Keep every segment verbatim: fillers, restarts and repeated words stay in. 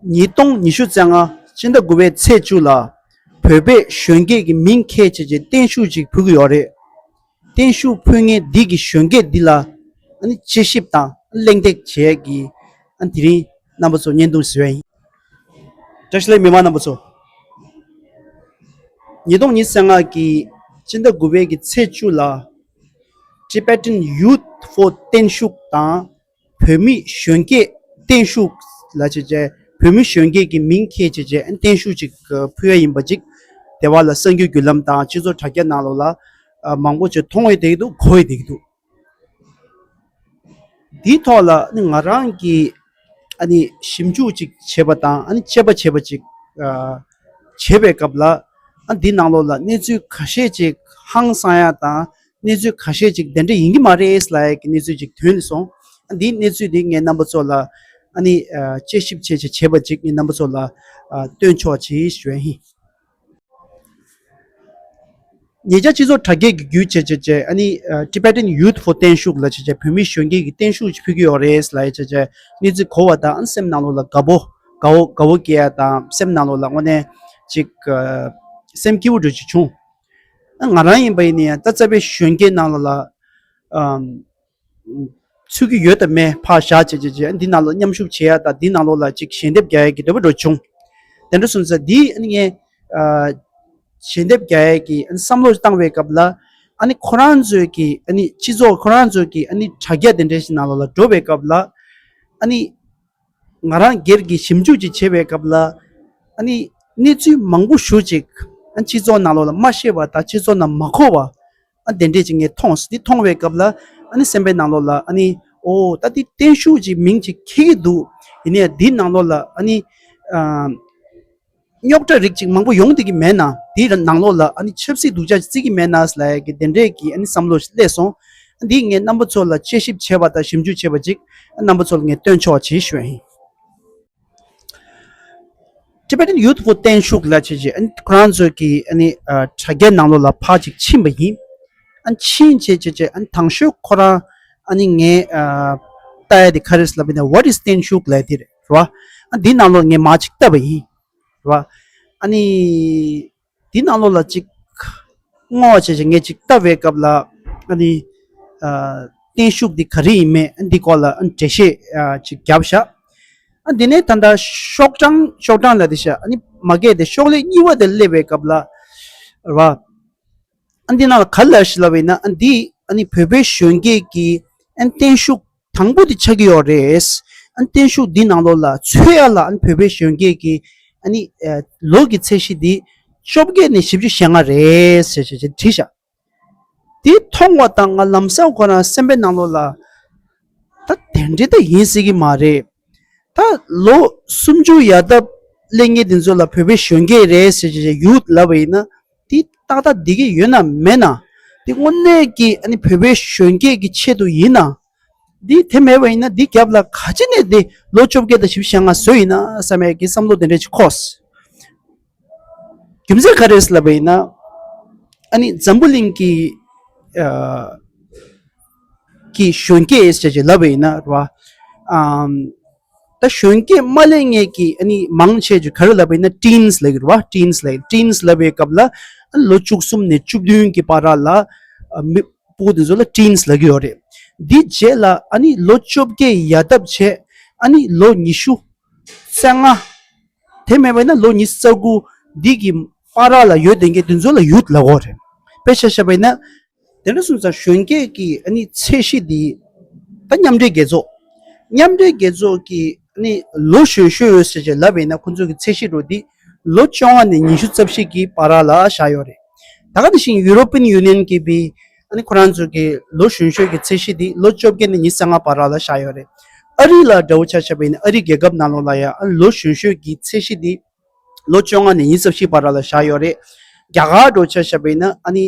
ཉིས་སྟོང་ཉི་ཤུ་རྩ་ལྔ་སྤྱི་ཟླ་དགུ་པའི་ཚེས་བཅུ་ལ་བོད་པའི་གཞོན་སྐྱེས་ཀྱི་མིང་འཁྱེར་བྱས་བྱས་བརྟན་བཞུགས་ཅིག་ཕུལ་གྱི་ཡོད་རེད། བརྟན་བཞུགས་ཕུལ་མཁན་འདི་གི་གཞོན་སྐྱེས་འདི་ལ་ཨ་ནི་དཔྱད་ཞིབ་དང་གླེང་སྟེགས་བྱེད་ཡས་ཀྱི་ཨ་ནི་དེ་རིང་རྣམ་པ་ཚོ་བརྙན་ཐུང་བཟོས་ཡིན། བཀྲ་ཤིས་བདེ་ལེགས་མི་མང་རྣམ་པ་ཚོ། ཉིས་སྟོང་ཉི་ཤུ་རྩ་ལྔ་གི་སྤྱི་ཟླ་དགུ་པའི་གི་ཚེས་བཅུ་ལ་Tibetan Youth for བརྟན་བཞུགས་དང་བོད་མི་གཞོན་སྐྱེས་བརྟན་བཞུགས་ལ་བྱས་བྱས་བོད་མི་གཞོན་སྐྱེས་ཀྱི་མིང་འཁྱེར་བྱས་བྱས་བརྟན་བཞུགས་ཅིག་ཕུལ་ཡ་ཡིན་པ་ཅིག་སྡེ་བ་ལ་གསར་འགྱུར་བརྒྱུད་ལམ་དང་སྤྱི་ཚོགས་དྲ་རྒྱ་ནང་ལོགས་ལ་མང་པོ་ཅིག་མཐོང་ཡི་བསྡད་ཀྱི་འདུག་གོ་ཡི་བསྡད་ཀྱི་འདུག་འདིའི་ཐོག་ལ་ནི་ང་རང་གིས་ཨ་ནི་ཞིབ་འཇུག་ཅིག་བྱས་པ་དང་ཨ་ནི་དཔྱད་པ་བྱས་པ་ཅིག་ཨ་བྱས་པའི་སྐབས་ལ་ཨ་འདི་ནང་ལོགས་ལ་གནས་ཚུལ་ཁ་ཤས་ཅིག་ཧང་སང་ཡ་དང་གནས་ཚུལ་ཁ་ཤས་ཅིག་དེ་འདྲ་ཡིན་གྱི་མ་རེད་ལབ་ཡ་གི་གནས་ཚུལ་ཅིག་ཐོན་སོང་། ཨ་འདིའི་གནས་ཚུལ་འདི་ངས་རྣམ་པ་ཚོ་ལ་ཨ་ནི་ཨ་དཔྱད་ཞིབ་བྱས་བྱས་བྱས་པ་ཅིག་ངས་རྣམ་པ་ཚོ་ལ་ཨ་སྟོན་ཆོག་ཅེས་ཞུ་ཡ་ཡིན། ཉེ་ཆར་སྤྱི་ཚོགས་དྲ་རྒྱ་གི་བརྒྱུད་བྱས་བྱས་བྱས་ཨ་ནི་ཨ་Tibetan Youth for བརྟན་བཞུགས་ལ་བྱས་བྱས་བོད་མི་གཞོན་སྐྱེས་ཀྱི་བརྟན་བཞུགས་ཅིག་ཕུལ་གྱི་ཡོད་རེད་ལབ་ཡ་བྱས་བྱས་གནས་ཚུལ་གོ་བ་དང་ཨ་ནི་སེམས་ནང་ལོགས་ལ་དགའ་པོ་དགའ་བོ་དགའ་བོ་སྐྱེ་ཡ་དང་སེམས་ནང་ལོགས་ལ་དངོས་གནས་ཅིག་ཨ་སེམས་སྐྱིད་པོ་འདྲ་ཅིག་བྱུང་། ཨ་ང་རང་ཡིན་པ་ཡིན་ན་ཡང་ད་རྩ་བའི་གཞོན་སྐྱེས་ནང་ལོགས་ལ་ཨམ། ཚུད་ཀྱི་ཡོད་དམ་མེད་ཕར་བཞག་བྱས་བྱས་བྱས་འདི་ནང་ལོགས་མཉམ་ཞུགས་བྱེད་ཡ་དང་འདི་ནང་ལོགས་ལ་ཅིག་ཞལ་འདེབས་རྒྱག་ཡ་གི་འདོད་པ་འདྲ་བྱུང་། དེ་འདྲ་སོང་ཙང་འདི་ཨ་ནི་ངས་ཨ་ཞལ་འདེབས་རྒྱག་ཡ་གི་ཨ་ནི་བསམ་བློ་བཏང་བའི་སྐབས་ལ་ཨ་ནི་ཁོ་རང་ཚོའི་གི་ཨ་ནི་སྤྱི་ཚོགས་ཁོ་རང་ཚོའི་གི་ཨ་ནི་དྲ་རྒྱ་དེ་འདྲ་ཞིག་ནང་ལོགས་ལ་འགྲོ་བའི་སྐབས་ལ་ཨ་ནི་ང་རང་སྒེར་གྱི་ཞིབ་འཇུག་ཅིག་བྱེད་པའི་སྐབས་ལ་ཨ་ནི་གནས་ཚུལ་མང་པོ་ཞེ་ཅིག་ཨ་སྤྱི་ཚོགས་ནང་ལོགས་ལ་མ་ཤེས་པ་དང་སྤྱི་ཚོགས་ནང་མ་གོ་བ། ཨ་དེ་འདྲས་ཅིག་ངས་མཐོང་སོང་། འདི་མཐོང་བའི་སྐབས་ལ་ཨ་ནི་སེམས་པའི་ནང་ལོགས་ལ་ཨ་ནི་ཨོ་ད་འདི་བརྟན་བཞུགས་ཅིག་མིང་ཅིག་འཁྱེར་གྱི་འདུག་ཡིན་ནའི་འདི་ནང་ལོགས་ལ་ཨ་ནི་ཨ་རྙོག་དྲ་རིགས་ཅིག་མང་པོ་ཡོང་བསྡད་ཀྱི་མེད་ན། འདི་ནང་ལོགས་ལ་ཨ་ནི་ཆབ་སྲིད་སྡུག་ཅག་ཅིག་བརྩི་གི་མེད་ན་ལབ་ཡ་གི་དེ་འདྲས་ཀྱི་ཨ་ནི་བསམ་བློ་ཞིག་སླེབས་སོང་། འདི་ངས་རྣམ་པ་ཚོ་ལ་དཔྱད་ཞིབ་བྱས་པ་དང་ཞིབ་འཇུག་བྱས་པ་ཅིག་རྣམ་པ་ཚོ་ལ་ངས་སྟོན་ཆོག་ཅེས་ཞུ་ཡ་ཡིན། Tibetan Youth for བརྟན་བཞུགས་ལ་བྱས་རྗེས་ཨ་ནི་ཁོ་རང་ཚོ་གི་ཨ་ནི་ཨ་དྲ་རྒྱའི་ནང་ལོགས་ལ་ཕར་ཅིག་ཕྱིན་པ་ཡིན། ཨ་ནི་ཕྱིན་བྱས་བྱས་རྗེས་ཨ་ནི་དང་ཤོས་ཁོ་རང་ཨ་ནི་ངས་ཨ་ལྟ་ཡ་དེ་ག་རེ་ལབ་ཡིན་ན། What is བརྟན་བཞུགས་ལབ་དེ་རེད་རེད་བ། ཨ་འདི་ནང་ལོགས་ངས་མར་ཅིག་བལྟས་པ་ཡིན་རེད་བ། ཨ་ནི་འདི་ནང་ལོགས་ལ་ཅིག་བསྔོ་བ་བྱས་བྱས་ངས་ཅིག་བལྟས་པའི་སྐབས་ལ་ཨ་ནི་ཨ་བརྟན་བཞུགས་འདི་ག་རེ་ཡིན་མིན་ཨ་འདི་སྐོར་ལ་ཨ་ནི་འགྲེལ་བཤད་ཨ་ཅིག་བརྒྱབ་ཤག་ཨ་འདི་ནས་ད་ལྟ་ཤོག་གྲངས་ཤོག་གྲངས་ལ་དེ་ཤ་ཨ་ནི་མ་གས་དེ་ཤོག་ལྷེ་གཉིས་པ་དེ་སླེབས་པའི་སྐབས་ལ་རེད་བ། ཨ་འདི་ནང་ལ་ག་ལ་ཞིག་ལབ་པ་ཡིན་ན་ཨ་འདི་ཨ་ནི་བོད་པའི་གཞོན་སྐྱེས་ཀྱི་ཨ་ནི་བརྟན་བཞུགས་དང་པོ་དེ་ཆགས་ཀྱི་ཡོད་རེད། ཨ་ནི་བརྟན་བཞུགས་འདི་ནང་ལོགས་ལ་འཚོལ་ཡ་ལ་ཨ་ནི་བོད་པའི་གཞོན་སྐྱེས་ཀྱི་ཨ་ནི་ཨ་ལོ་གི་ཚད་གཞི་འདི་བཅོ་བརྒྱད་ནས་བཞི་བཅུ་ཞེ་ལྔ་རེད་ཟེར་བྱས་བྱས་བྲིས་ཤག་དེ་མཐོང་བ་དང་ང་ལམ་སང་ཁོ་རང་སེམས་པའི་ནང་ལོགས་ལ་ད་དེ་འདྲ་ད་ཡིན་སྲིད་ཀྱི་མ་རེད། ད་ལོ་སུམ་ཅུ་ཡར་ལྡབ་སླེབས་མཁན་དེ་ཚོ་ལ་བོད་པའི་གཞོན་སྐྱེས་རེད་ཟེར་བྱས་ཡུཐ་ལབ་པ་ཡིན་ན་དེ་ཏག་ཏག་བསྡད་ཀྱི་ཡོད་ན་མེད་ན། དེ་དངོས་གནས་ཀྱི་ཨ་ནི་བོད་པའི་གཞོན་སྐྱེས་ཀྱི་ཆེད་དུ་ཡིན་ན། འདི་དེ་མེད་པ་ཡིན་ན་འདི་རྒྱབ་ལ་ག་ཅི་ནས་འདི་ལོ་བཅོ་བརྒྱད་དང་བཞི་བཅུ་ཞེ་ལྔ་བཟོས་ཡིན་ན་བསམ་ཡས་ཀྱི་བསམ་བློ་དེ་འདྲ་ཅིག་འཁོར། རྒྱུ་མཚན་ག་རེ་རེད་ལབ་པ་ཡིན་ན། ཨ་ནི་འཛམ་བུ་གླིང་གི་ཨ་གི་གཞོན་སྐྱེས་ཟེར་ཅིག་ལབ་པ་ཡིན་ན་རེད་བ། ཨམ། ད་གཞོན་སྐྱེས་མ་སླེབས་མཁན་གྱི་ཨ་ནི་མང་ཆེ་ཅིག་ག་རེ་ལབ་པ་ཡིན་ན་ཊིན་སི་ལབ་ཀྱི་རེད་བ། ཊིན་སི་ལབ་ཊིན་སི་ལབ་པའི་སྐབས་ལ་ཨ་ནི་ལོ་བཅུ་གསུམ་ནས་བཅུ་བདུན་གྱི་བར་ལ་ཨ་མི་སྤུ་གུ་དེ་ཚོ་ལ་ཊིན་སི་ལབ་ཀྱི་ཡོད་རེད། འདི་རྗེས་ལ་ཨ་ནི་ལོ་བཅོ་བརྒྱད་ཡར་ལྡབ་བྱས་ཨ་ནི་ལོ་ཉི་ཤུ་རྩ་ལྔ། དེ་མེད་པ་ཡིན་ན་ལོ་ཉི་ཤུ་རྩ་དགུ་འདི་གི་བར་ལ་ཡོད་བསྡད་མཁན་དེ་ཚོ་ལ་ཡུཐ་ལབ་ཀྱི་ཡོད་རེད། དཔེ་ཆ་བཞག་པ་ཡིན་ན། དེ་འདྲ་སོང་ཙང་གཞོན་སྐྱེས་ཀྱི་ཨ་ནི་ཚད་གཞི་འདི་ད་མཉམ་འབྲེལ་རྒྱལ་ཚོགས། མཉམ་འབྲེལ་རྒྱལ་ཚོགས་ཀྱི་ཨ་ནི་ལོ་གཞོན་ཤོས་ཟེར་བྱས་ལབ་པ་ཡིན་ན་ཁོང་ཚོ་གི་ཚད་གཞི་འདྲ་འདི་ལོ་བཅོ་ལྔ་ནས་ཉི་ཤུ་རྩ་བཞི་གི་བར་ལ་བཞག་ཡོད་རེད། ད་ག་ནང་བཞིན་ཡུ་རོ་པིན་ཡུ་ནི་ཡན་གྱི་བི་ཨ་ནི་ཁོ་རང་ཚོ་གི་ལོ་གཞོན་ཤོས་ཀྱི་ཚད་གཞི་འདི་ལོ་བཅོ་བརྒྱད་ནས་ཉི་ཤུ་རྩ་ལྔ་བར་ལ་བཞག་ཡོད་རེད། ཨ་རི་ལ་འདྲ་བོ་ཆ་བཞག་པ་ཡིན་ན་ཨ་རི་རྒྱལ་ཁབ་ནང་ལོགས་ལ་ཡང་ཨ་ནི་ལོ་གཞོན་ཤོས་ཀྱི་ཚད་གཞི་འདི་ལོ་བཅོ་ལྔ་ནས་ཉི་ཤུ་རྩ་བཞི་བར་ལ་བཞག་ཡོད་རེད། རྒྱ་གར་འདྲ་བོ་ཆ་བཞག་པ་ཡིན་ན་ཨ་ནི་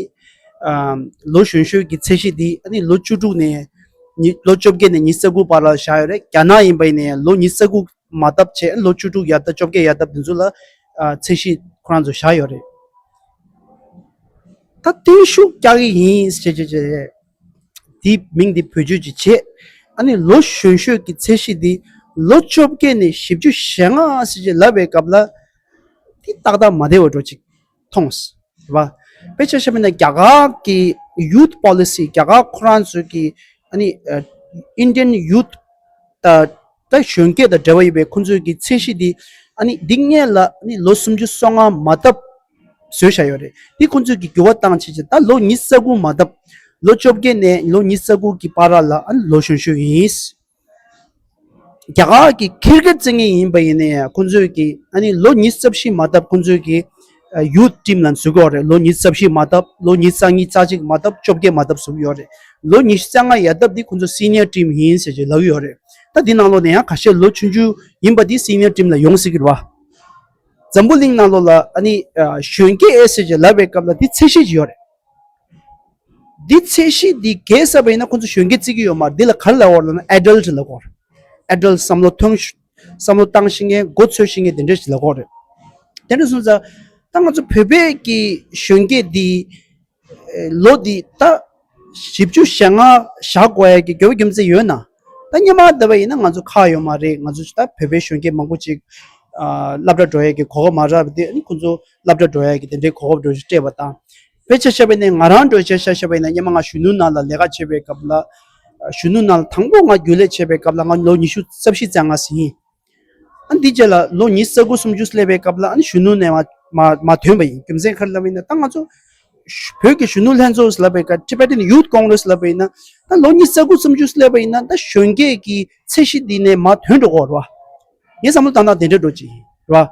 ཨམ་ལོ་གཞོན་ཤོས་ཀྱི་ཚད་གཞི་འདི་ཨ་ནི་ལོ་བཅུ་དྲུག་ནས་ཉི་ལོ་བཅོ་བརྒྱད་ནས་ཉི་ཤུ་རྩ་དགུ་བར་ལ་བཞག་ཡོད་རེད། རྒྱ་ནག་ཡིན་པ་ཡིན་ན་ཡང་ལོ་ཉི་ཤུ་རྩ་དགུ་མ་བཏབ་བྱས་ལོ་བཅུ་དྲུག་ཡར་ལྡབ་བཅོ་བརྒྱད་ཡར་ལྡབ་དེ་ཚོ་ལ་ཨ་ཚད་གཞི་ཁོ་རང་ཚོ་བཞག་ཡོད་རེད། ད་བརྟན་བཞུགས་རྒྱག་གི་ཡིན་ཟེར་བྱས་བྱས་བྱས། དེའི་མིང་འདི་བེད་སྤྱོད་ཅིག་བྱས། ཨ་ནི་ལོ་གཞོན་ཤོས་ཀྱི་ཚད་གཞི་འདི་ ལོ་བཅོ་བརྒྱད་ནས་བཞི་བཅུ་ཞེ་ལྔ་ཟེར་ཅིག་ལབ་པའི་སྐབས་ལ། དེ་ཏག་ཏག་མ་བདེ་བ་འདྲ་ཅིག་མཐོང་། རེད་པ། དཔེ་ཆ་བཞག་པ་ཡིན་ན་རྒྱ་གར་གྱི་youth policy། རྒྱ་གར་ཁོ་རང་ཚོའི་གི་ཨ་ནི་ཨ་Indian youth ད་ད་གཞོན་སྐྱེས་དང་འབྲེལ་བ་ཡོད་པའི་ཁོང་ཚོའི་གི་ཚད་གཞི་འདི། ཨ་ནི་འདི་སྔོན་ལ་ཨ་ནི་ལོ་སུམ་ཅུ་སོ་ལྔ་མ་བཏབ་བཟོས་བཞག་ཡོད་རེད། འདི་ཁོང་ཚོས་ཀྱི་འགྱུར་བ་བཏང་བྱས་བྱས་ད་ལོ་ཉི་ཤུ་རྩ་དགུ་མ་བཏབ། ལོ་བཅོ་བརྒྱད་ནས་ལོ་ཉི་ཤུ་རྩ་དགུ་གི་བར་ལ་ཨ་ནི་ལོ་གཞོན་གཞོན་ཡིན། རྒྱ་གར་གྱི་ཁིར་ཀེད་རྩེད་མཁན་ཡིན་པ་ཡིན་ན་ཡང་ཁོང་ཚོས་ཀྱི་ཨ་ནི་ལོ་ཉི་ཤུ་རྩ་བཞི་མ་བཏབ་ཁོང་ཚོས་ཀྱི་ཡུ་ཐི་ཊིམ་ལ་འཛུལ་གྱི་ཡོད་རེད། ལོ་ཉི་ཤུ་རྩ་བཞི་མ་བཏབ། ལོ་ཉི་ཤུ་རྩ་གཉིས་རྩ་གཅིག་མ་བཏབ། བཅོ་བརྒྱད་མ་བཏབ་བཟོ་གི་ཡོད་རེད། ལོ་ཉི་ཤུ་རྩ་ལྔ་ཡར་བཏབ་དེ་ཁོང་ཚོ་སི་ནི་ཡར་ཊིམ་ཡིན་ཟེར་གྱི་ལབ་ཀྱི་ཡོད་རེད། ད་འདི་ནང་ལོགས་ནས་ཡང་ཁ་ཤས་ལོ་ཆུང་ཆུང་ཡིན་པ་དེ་སི་ནི་ཡར་ཊིམ་ལ་ཡོང་སྲིད་ཀྱི་རེད་བ། འཛམ་བུ་གླིང་ནང་ལོགས་ལ་ཨ་ནི་ཨ་གཞོན་སྐྱེས་ཨེ་ཟེར་གྱི་ལབ་པའི་སྐབས་ལ་དེ་ཚད་གཞི་ཅིག་ཡོད་རེད། འདི་ཚད་གཞི་འདི་བརྒལ་ཚར་བ་ཡིན་ན་ཁོང་ཚོ་གཞོན་སྐྱེས་བརྩི་གི་ཡོད་མ་རེད། འདི་ལ་ག་རེ་ལབ་དགོས་རེད་ལབ་ན་ཨེ་ཌལ་ཊི་ལབ་དགོས་རེད། ཨེ་ཌལ་ཊི་བསམ་བློ་ཐོངས་ཤ་བསམ་བློ་བཏང་ཤེས་མཁན་མགོ་ཚོས་ཤེས་མཁན་དེ་འདྲ་ཞིག་ལབ་དགོས་རེད། དེ་འདྲ་སོང་ཙང་ད་ང་ཚོ་བོད་པའི་གི་གཞོན་སྐྱེས་འདི་ལོ་འདི་ད་བཞི་བཅུ་ཞེ་ལྔ་བཞག་དགོས་ཡ་གི་དགོས་པ་རྒྱུ་མཚན་ཡོད་ན། ད་སྔོན་མ་ལྟ་བ་ཡིན་ན་ང་ཚོ་ཁག་ཡོད་མ་རེད། ང་ཚོ་ད་བོད་པའི་གཞོན་སྐྱེས་མང་པོ་ཅིག་ཨ་སློབ་གྲྭ་འགྲོ་ཡ་གི་གོ་སྐབས་མ་རག་པ་དེ་ཨ་ནི་ཁོང་ཚོ་སློབ་གྲྭ་འགྲོ་ཡ་གི་དེ་འདྲའི་གོ་སྐབས་འདྲ་ཞིག་སྤྲད་པ་དང་། དཔེ་ཆ་བཞག་པ་ཡིན་ན་ང་རང་འདྲ་ཆ་བཞག་པ་ཡིན་ན་སྔོན་མ་ང་གཞོན་ནུ་ནང་ལ་ལས་ཀ་བྱེད་པའི་སྐབས་ལ། གཞོན་ནུ་ནང་ལ་དང་པོ་ང་རྒྱུན་ལས་བྱེད་པའི་སྐབས་ལ་ང་ལོ་ཉི་ཤུ་རྩ་བཞི་རྩ་ལྔ་ཟིན་ཡིན། ཨ་འདི་རྗེས་ལ་ལོ་ཉི་ཤུ་རྩ་དགུ་སུམ་ཅུ་སླེབས་པའི་སྐབས་ལ་ཨ་ནི་གཞོན་ནུ་ནས་མ་མ་མ་ཐོན་པ་ཡིན། རྒྱུ་མཚན་ག་རེ་ལབ་ཡིན་ན་ད་ང་ཚོ་བོད་ཀྱི་གཞོན་ནུ་ལྷན་ཚོགས་ལབ་པའི་སྐབས་Tibetan Youth Congress ལབ་པ་ཡིན་ན་ད་ལོ་ཉི་ཤུ་རྩ་དགུ་སུམ་ཅུ་སླེབས་པ་ཡིན་ན་ད་གཞོན་སྐྱེས་ཀྱི་ཚད་གཞི་འདི་ནས་མ་ཐོན་འགྲོ་གི་ཡོད་རེད་བ། ངའི་བསམ་བློ་བཏང་སྟངས་དེ་འདྲ་འགྲོ་ཅིག་ཡིན་རེད་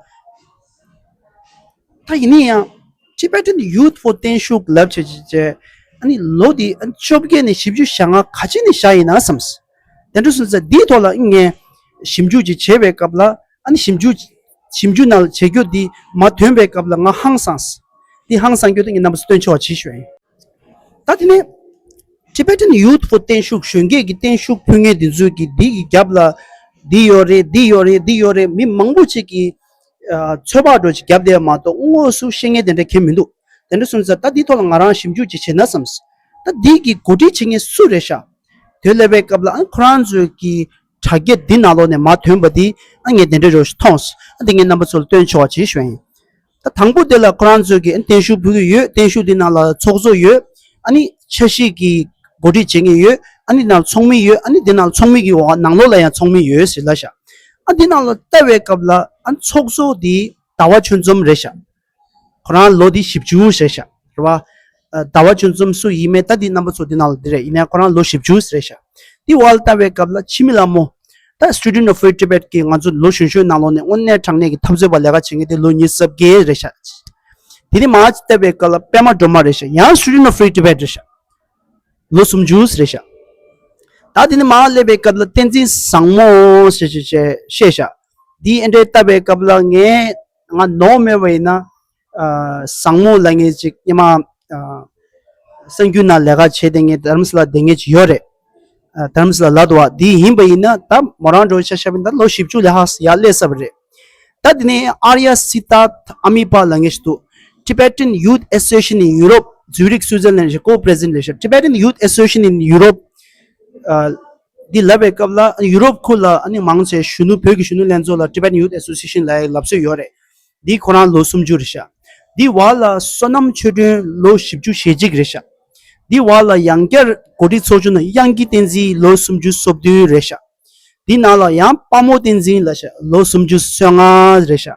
བ། ད་ཡིན་ན་ཡང་Tibetan Youth for བརྟན་བཞུགས་ལབ་བྱས་བྱས་བྱས་ཨ་ནི་ལོ་འདི་ཨ་ནི་བཅོ་བརྒྱད་ནས་བཞི་བཅུ་ཞེ་ལྔ་ག་ཅི་ནས་བཞག་ཡིན་ན་བསམས། དེ་འདྲ་སོང་ཙང་འདིའི་ཐོག་ལ་ངས་ཞིབ་འཇུག་ཅིག་བྱས་པའི་སྐབས་ལ་ཨ་ནི་ཞིབ་འཇུག་ཞིབ་འཇུག་ནང་ལ་བྱེད་རྒྱུ་འདི་མ་ཐོན་པའི་སྐབས་ལ་ང་ཧང་སངས། འདི་ཧང་སངས་རྒྱུ་དེ་ངས་རྣམ་པ་ཚོ་སྟོན་ཆོག་པ་བྱེད་ཞུ་ཡ་ཡིན། ད་དེ་ནས་Tibetan Youth for བརྟན་བཞུགས་གཞོན་སྐྱེས་ཀྱི་བརྟན་བཞུགས་ཕུལ་མཁན་དེ་ཚོས་ཀྱི་འདི་གི་རྒྱབ་ལ་འདི་ཡོད་རེད། འདི་ཡོད་རེད། འདི་ཡོད་རེད། མི་མང་པོ་ཅིག་གིས་ཚོད་དཔག་འདྲ་ཅིག་བརྒྱབ་བསྡད་མ་གཏོགས་དངོས་སུ་ཤེས་མཁན་དེ་འདྲ་གང་ཡང་མི་འདུག་དེ་འདྲ་སོང་ཙང་ད་འདིའི་ཐོག་ལ་ང་རང་ཞིབ་འཇུག་ཅིག་བྱས་ན་བསམས། ད་འདི་གི་འགོ་ཁྲིད་བྱེད་མཁན་སུ་རེད་ཤག་དེ་ལབ་པའི་སྐབས་ལ་ཨ་ཁོ་རང་ཚོའི་གི་དྲ་རྒྱ་འདི་ནང་ལོགས་ནས་མར་ཐོན་པ་འདི་ཨ་ངས་དེ་འདྲ་འདྲ་ཞིག་མཐོང་། ཨ་འདི་ངས་རྣམ་པ་ཚོ་ལ་སྟོན་ཆོག་པ་བྱེད་ཞུ་ཡ་ཡིན། ད་དང་པོ་དེ་ལ་ཁོ་རང་ཚོས་ཀྱི་བརྟན་བཞུགས་ཕུལ་གྱི་ཡོད། བརྟན་བཞུགས་འདི་ནང་ལ་ཚོགས་གཙོ་ཡོད། ཨ་ནི་འཆར་གཞི་གི་འགོ་ཁྲིད་བྱེད་མཁན་ཡོད། ཨ་ནི་ནང་ཚོགས་མི་ཡོད། ཨ་ནི་འདི་ནང་ཚོགས་མི་གི་འོག་ནང་ལོགས་ལ་ཡང་ཚོགས་མི་ཡོད་ཟེར་ལབ་ཤག་ཨ་འདི་ནང་ལ་ལྟ་བའི་སྐབས་ལ་ཨ་ཚོགས་གཙོ་འདི་ཟླ་བ་ཆོས་འཛོམས་རེད་ཤག་ཁོ་རང་ལོ་འདི་བཞི་བཅུ་རེད་ཤག་རེད་བ། ཟླ་བ་ཆོས་འཛོམས་སུ་ཡིན་མེད་ད་འདི་རྣམ་པ་ཚོ་འདི་ནང་ལ་འདི་རེད། ཡིན་ནའི་ཁོ་རང་ལོ་བཞི་བཅུ་རེད་ཤག་འདི་བར་ལ་ལྟ་བའི་སྐབས་ལ་འཆི་མེད་ལྷ་མོ། ད་Student of Free Tibet གི་ང་ཚོ་ལོ་གཞོན་གཞོན་ནང་ལོགས་ནས་དངོས་གནས་དྲང་གནས་ཀྱི་འཐབ་རྩོད་པ་ལས་ཀ་བྱེད་མཁན་དེ་ལོ་ཉི་ཤུ་རྩ་བརྒྱད་རེད་ཤག་དེ་ནས་མར་ལྟ་བའི་སྐབས་ལ་པད་མ་སྒྲོལ་མ་རེད་ཤག་ཡང་Student of Free Tibet རེད་ཤག་ལོ་སུམ་ཅུ་རེད་ཤག་ད་དེ་ནས་མར་སླེབས་པའི་སྐབས་ལ་བསྟན་འཛིན་བཟང་མོ་ཞེས་ཞེས་ཞེས་བཤད་ཤག་འདི་ཨེ་འདྲའི་ལྟ་བའི་སྐབས་ལ་ངས་ང་ནོར་མེད་པ་ཡིན་ན། བཟང་མོ་ལབ་མཁན་ཅིག་སྔོན་མ་གསར་འགྱུར་ནང་ལས་ཀ་བྱས་བསྡད་མཁན་རྡ་རམ་ས་ལ་བསྡད་མཁན་ཅིག་ཡོད་རེད། རྡ་རམ་ས་ལ་ལབ་འདུག་བ། འདི་ཡིན་པ་ཡིན་ན་ད་མོ་རང་འདྲ་བོ་ཆ་བཞག་པ་ཡིན་ན་ད་ལོ་བཞི་བཅུ་ལས་ལྷག་ཡར་སླེབས་ཚར་བ་རེད། ད་དེ་ནས་Arya Siddharth Amipa ལབ་མཁན་ཞིག་འདུག Tibetan Youth Association in Europe Zurich Switzerland ཞེས་ཀྱི་president རེད་ཤག Tibetan Youth Association in Europe འདི་ལབ་པའི་སྐབས་ལ་ཡུ་རོབ་ཁུལ་ལ་ཨ་ནི་མང་ཆེ་གཞོན་ནུ་བོད་ཀྱི་གཞོན་ནུ་ལྷན་ཚོགས་ལ་Tibetan Youth Association ལབ་ཡ་ལབ་སྲོལ་ཡོད་རེད། འདི་ཁོ་རང་ལོ་སུམ་ཅུ་རེད་ཤག་འདི་བར་ལ་བསོད་ནམས་ཆོས་སྒྲོན་ལོ་བཞི་བཅུ་ཞེ་གཅིག་རེད་ཤག་འདི་བར་ལ་ཡང་བསྐྱར་འགོ་ཁྲིད་ཚོགས་ཆུང་ནང་དབྱངས་སྐྱིད་བསྟན་འཛིན་ལོ་སུམ་ཅུ་སོ་བདུན་རེད་ཤག་འདི་ནང་ལ་ཡང་དཔའ་མོ་བསྟན་འཛིན་ལབ་ཤག་ལོ་སུམ་ཅུ་སོ་ལྔ་རེད་ཤག་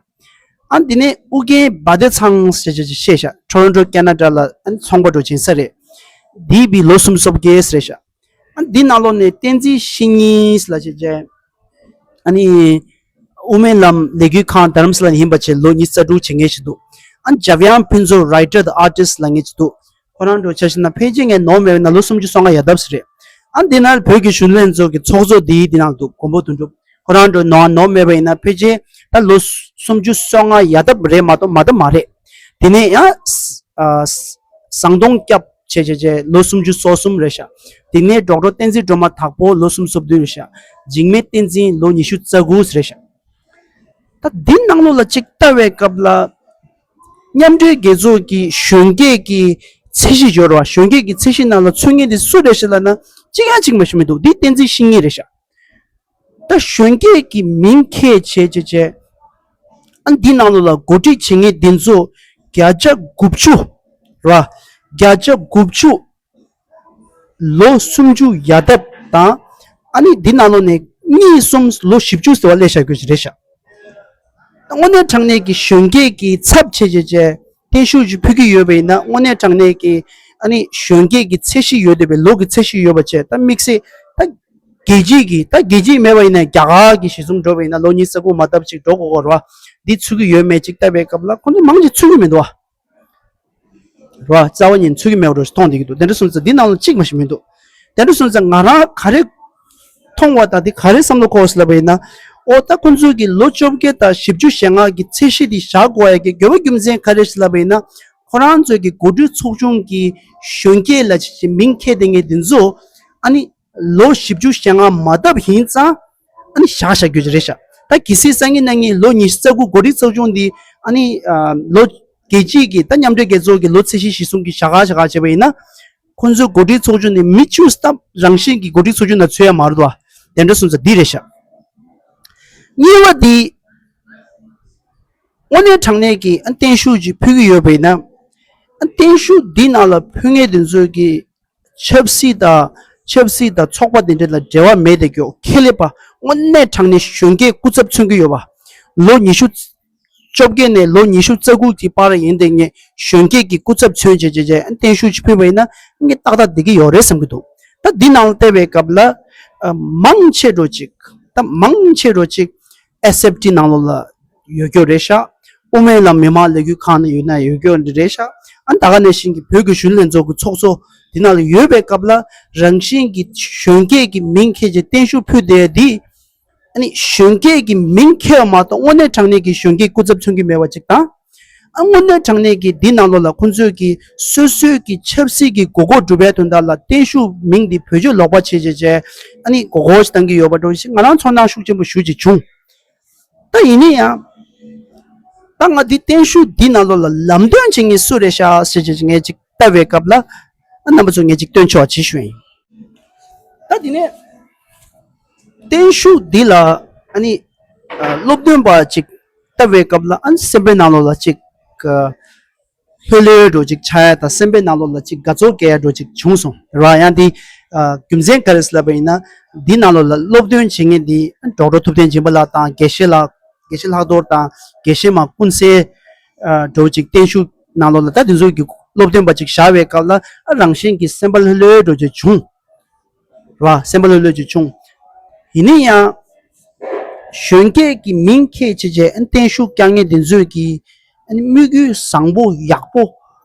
ཨ་འདི་ནས་ཨུ་རྒྱན་བ་དེ་ཚང་ཞེས་བྱས་བཤད་ཤག Toronto Canada ལ་ཨ་ནི་ཚོང་པ་འདྲ་བོ་ཅིག་ཡིན་ས་རེད། འདི་བི་ལོ་སུམ་ཅུ་སོ་བརྒྱད་རེད་ཤག་ཨ་འདི་ནང་ལོགས་ནས་བསྟན་འཛིན་བཤེས་གཉེན་ལབ་བྱས་བྱས། ཨ་ནི། དབུ་མའི་ལམ་ལས་འགུལ་ཁང་རྡ་རམ་ས་ལ་ནས་ཡིན་པ་བྱས་ལོ་ཉི་ཤུ་རྩ་དྲུག་བྱེད་མཁན་ཞིག་འདུག་ཨ་ནི་འཇམ་དབྱངས་ཕུན་ཚོགས་writer the artist ལབ་མཁན་ཞིག་འདུག་ཁོ་རང་འདྲ་བོ་ཆ་བཞག་ན་ཕལ་ཆེར་ངས་ནོར་མེད་པ་ཡིན་ན་ལོ་སུམ་ཅུ་སོ་ལྔ་ཡར་བཏབ་ས་རེད། ཨ་འདི་ནང་བོད་ཀྱི་གཞོན་ནུ་ལྷན་ཚོགས་ཀྱི་ཚོགས་གཙོ་འདི་འདི་ནང་འདུག་མགོན་པོ་དོན་གྲུབ། ཁོ་རང་འདྲ་བོ་ནོར་ནོར་མེད་པ་ཡིན་ན་ཕལ་ཆེར་ད་ལོ་སུམ་ཅུ་སོ་ལྔ་ཡར་བཏབ་རེད་མ་གཏོགས་མ་བཏབ་མ་རེད། དེ་ནས་ཡང་། ཨ། ཟམ་གདོང་སྐྱབས་བྱས་བྱས་བྱས་ལོ་སུམ་ཅུ་སོ་གསུམ་རེད་ཤག་དེ་ནས་ཌོག་ཊར་བསྟན་འཛིན་སྒྲོལ་མ་དྭགས་པོ་ལོ་སུམ་ཅུ་སོ་བདུན་རེད་ཤག་འཇིགས་མེད་བསྟན་འཛིན་ལོ་ཉི་ཤུ་རྩ་དགུ་རེད་ཤག་ད་འདི་ནང་ལོགས་ལ་ཅིག་ལྟ་བའི་སྐབས་ལ། མཉམ་འབྲེལ་རྒྱལ་ཚོགས་ཀྱི་གཞོན་སྐྱེས་ཀྱི་ཚད་གཞི་འབྱོར་བ། གཞོན་སྐྱེས་ཀྱི་ཚད་གཞི་ནང་ལ་ཚུད་མཁན་དེ་སུ་རེད་ཤག་ལབ་ན་གཅིག་ཡང་གཅིག་མ་ཤེས་མི་འདུག་འདི་བསྟན་འཛིན་བཤེས་གཉེན་རེད་ཤག་ད་གཞོན་སྐྱེས་ཀྱི་མིང་ཁྱེད་བྱས་བྱས་བྱས། ཨ་འདི་ནང་ལོགས་ལ་གོ་སྒྲིག་བྱེད་མཁན་འདི་ཚོ་བརྒྱ་ཆ་དགུ་བཅུ་ར། བརྒྱ་ཆ་དགུ་བཅུ་ལོ་སུམ་ཅུ་ཡར་འདབ་དང་། ཨ་ནི་འདི་ནང་ལོགས་ནས་གཉིས་གསུམ་ལོ་བཞི་བཅུ་ཟེར་བ་སླེབས་བཞག་རྒྱུ་ཞིག་རེད་ཤག་དངོས་གནས་དྲང་གནས་ཀྱི་གཞོན་སྐྱེས་ཀྱི་ཚབ་བྱས་བྱས་བྱས་བརྟན་བཞུགས་ཅིག་ཕུལ་གྱི་ཡོད་པ་ཡིན་ན། དངོས་གནས་དྲང་གནས་ཀྱི་ཨ་ནི་གཞོན་སྐྱེས་ཀྱི་ཚད་གཞི་ཡོད་བསྡད་པའི་ལོ་གི་ཚད་གཞི་ཡོད་པ་བྱས། ད་དམིགས་བསལ་ད་རྒྱལ་སྤྱིའི་གི་ད་རྒྱལ་སྤྱིའི་མེད་པ་ཡིན་ན་རྒྱ་གར་གྱི་གཞི་བཟུང་འགྲོ་བ་ཡིན་ན་ལོ་ཉི་ཤུ་རྩ་དགུ་མ་བཏབ་ཅིག་འགྲོ་དགོས་ཀྱི་རེད་བ། འདི་ཚུད་ཀྱི་ཡོད་མེད་ཅིག་བལྟ་བའི་སྐབས་ལ་ཁོ་ཚོ་མང་ཆེ་ཚུད་ཀྱི་མི་འདུག་བ། ར། རྩ་བ་ཉིད་ཚུད་ཀྱི་མེད་པ་འདྲ་ཞིག་མཐོང་བསྡད་ཀྱི་འདུག་དེ་འདྲ་སོང་ཙང་འདི་ནང་ལ་གཅིག་མ་ཞིག་མི་འདུག་དེ་འདྲ་སོང་ཙང་ང་རང་ག་རེ་མཐོང་བ་དང་འདི་ག་རེ་བསམ་བློ་འཁོར་ཟེར་ལབ་པ་ཡིན་ན། ཨོ་ད་ཁོང་ཚོས་ཀྱི་ལོ་བཅོ་བརྒྱད་དང་བཞི་བཅུ་ཞེ་ལྔ་གི་ཚད་གཞི་འདི་བཞག་དགོས་ཡ་གི་དགོས་པ་རྒྱུ་མཚན་ག་རེ་ཞིག་ལབ་པ་ཡིན་ན། ཁོ་རང་ཚོས་ཀྱི་འགོ་ཁྲིད་ཚོགས་ཆུང་གི་གཞོན་སྐྱེས་ལ་ཅིག་ཅིག་མིང་འཁྱེར་བསྡད་མཁན་འདི་ཚོ་ཨ་ནི་ལོ་བཞི་བཅུ་ཞེ་ལྔ་མ་བཏབ་ཡིན་ཙང་ཨ་ནི་བཞག་བཞག་རྒྱུ་ཅིག་རེད་ཤག་ད་གལ་སྲིད་སང་ཉིན་གནངས་ཉིན་ལོ་ཉི་ཤུ་རྩ་དགུ་འགོ་ཁྲིད་ཚོགས་ཆུང་འདི་ཨ་ནི་ཨ་ལོ་རྒྱལ་སྤྱིའི་གི་ད་མཉམ་འབྲེལ་རྒྱལ་ཚོགས་ཀྱི་ལོ་ཚད་གཞི་གཞི་བཟུང་གི་བཞག་ག་བཞག་ག་བྱས་པ་ཡིན་ན། ཁོང་ཚོའི་འགོ་ཁྲིད་ཚོགས་ཆུང་ནི་མི་བཅུ་སྟབས་རང་བཞིན་གྱི་འགོ་ཁྲིད་ཚོགས་ཆུང་ནང་ཚུད་ཡ་མ་རེད་དོ། དེ་འདྲ་སོང་ཙང་འདི་རེད་ཤག་གཉིས་པ་འདི། དངོས་གནས་དྲང་གནས་ཀྱི་ཨ་བརྟན་བཞུགས་ཅིག་ཕུལ་གྱི་ཡོད་པ་ཡིན་ན། ཨ་བརྟན་བཞུགས་འདི་ནང་ལ་ཕུལ་མཁན་དེ་ཚོས་ཀྱི་ཆབ་སྲིད་དང་ཆབ་སྲིད་དང་ཚོགས་པ་དེ་འདྲ་ལ་འབྲེལ་བ་མེད་དེ་ཀྱོ་ཁེ་ལས་པ་དངོས་གནས་དྲང་གནས་གཞོན་སྐྱེས་སྐུ་ཚབ་མཚོན་གྱི་ཡོད་པ། ལོ་ཉི་ཤུ་བཅོ་བརྒྱད་ནས་ལོ་ཉི་ཤུ་རྩ་དགུ་གི་བར་ཡིན་དེ་ངས་གཞོན་སྐྱེས་ཀྱི་སྐུ་ཚབ་མཚོན་བྱས་བྱས་བྱས་བརྟན་བཞུགས་ཅིག་ཕུལ་བ་ཡིན་ན་ངས་ཏག་ཏག་བསྡད་ཀྱི་ཡོད་རེད་བསམ་གྱི་འདུག་ད་འདི་ནང་ལ་བལྟས་པའི་སྐབས་ལ་ཨ་མང་ཆེ་འགྲོ་ཅིག་ད་མང་ཆེ་འགྲོ་ཅིག་ཨེས་ཨེཕ་ཊི་ནང་ལོགས་ལ་ཡོད་རྒྱུ་རེད་ཤག་དབུ་མའི་ལམ་མི་མང་ལས་འགུལ་ཁང་ནང་ཡོད་ན་ཡོད་རྒྱུ་འདི་རེད་ཤག་ཨ་ད་ག་ནང་བཞིན་གྱི་བོད་ཀྱི་གཞོན་ནུ་ལྷན་ཚོགས་ཀྱི་ཚོགས་གཙོ་འདི་ནང་ལ་ཡོད་པའི་སྐབས་ལ་རང་བཞིན་གྱི་གཞོན་སྐྱེས་ཀྱི་མིང་འཁྱེར་བྱས་བརྟན་བཞུགས་ཕུལ་བསྡད་འདི། ཨ་ནི་གཞོན་སྐྱེས་ཀྱི་མིང་འཁྱེར་བ་མ་གཏོགས་དངོས་གནས་དྲང་གནས་ཀྱི་གཞོན་སྐྱེས་སྐུ་ཚབ་མཚོན་གྱི་མེད་པ་ཅིག་དང་། ཨ་དངོས་གནས་དྲང་གནས་ཀྱི་འདི་ནང་ལོགས་ལ་ཁོང་ཚོས་ཀྱི་སོ་སོའི་ཀྱི་ཆབ་སྲིད་ཀྱི་དགོས་མཁོ་སྒྲུབ་པའི་དོན་དག་ལ་བརྟན་བཞུགས་མིང་འདི་བེད་སྤྱོད་ལོག་པ་བྱས་བྱས་བྱས་ཨ་ནི་མགོ་སྐོར་ཞིག་བཏང་གི་ཡོད་པ་འདྲ་ཞིག་ང་རང་ཚོར་སྣང་ཤུགས་ཆེན་པོ་ཞེ་ཅིག་བྱུང་། ད་ཡིན་ན་ཡང་། ད་ང་འདི་བརྟན་བཞུགས་འདི་ནང་ལོགས་ལ་ལམ་སྟོན་བྱེད་མཁན་སུ་རེད་ཤག་ཟེར་བྱས་ངས་ཅིག་ལྟ་བའི་སྐབས་ལ། ཨ་རྣམ་པ་ཚོ་ངས་ཅིག་སྟོན་ཆོག་པ་བྱེད་ཞུ་ཡིན། ད་དེ་ནས་བརྟན་བཞུགས་འདི་ལ་ཨ་ནི་ཨ་སློབ་སྟོན་པ་ཅིག་ལྟ་བའི་སྐབས་ལ་ཨ་ནི་སེམས་པའི་ནང་ལོགས་ལ་ཅིག་ཨ་ལྷོད་ལྷོད་འདྲ་ཅིག་ཆགས་ཡ་དང་སེམས་པའི་ནང་ལོགས་ལ་ཅིག་དགའ་ཚོར་སྐྱེ་ཡ་འདྲ་ཅིག་བྱུང་སོང་ར། ཡང་འདི་ཨ་རྒྱུ་མཚན་ག་རེ་ཟེར་ལབ་པ་ཡིན་ན། འདི་ནང་ལོགས་ལ་སློབ་སྟོན་བྱེད་མཁན་འདི་ཨ་ཌོག་ཊར་ཐུབ་བསྟན་སྦྱིན་པ་ལགས་དང་དགེ་བཤེས་ལགས། དགེ་བཤེས་ལྷག་རྡོར་དང་དགེ་བཤེས་མ་ཀུན་གསལ་ཨ་འདྲ་ཅིག་བརྟན་བཞུགས་ནང་ལོགས་ལ་ད་དེ་ཚོ་གི་སློབ་སྟོན་པ་ཅིག་བཞག་པའི་སྐབས་ལ་ཨ་རང་བཞིན་གྱིས་སེམས་པ་ལྷོད་ལྷོད་འདྲ་ཅིག་བྱུང་། ར། སེམས་པ་ལྷོད་ལྷོད་ཅིག་བྱུང་། ཡིན་ན་ཡང་། གཞོན་སྐྱེས་ཀྱི་མིང་འཁྱེར་བྱས་བྱས་ཨ་བརྟན་བཞུགས་བསྐྱངས་མཁན་དེ་ཚོས་ཀྱི་ཨ་ནི་དམིགས་ཡུལ་བཟང་པོ་ཡག་པོ་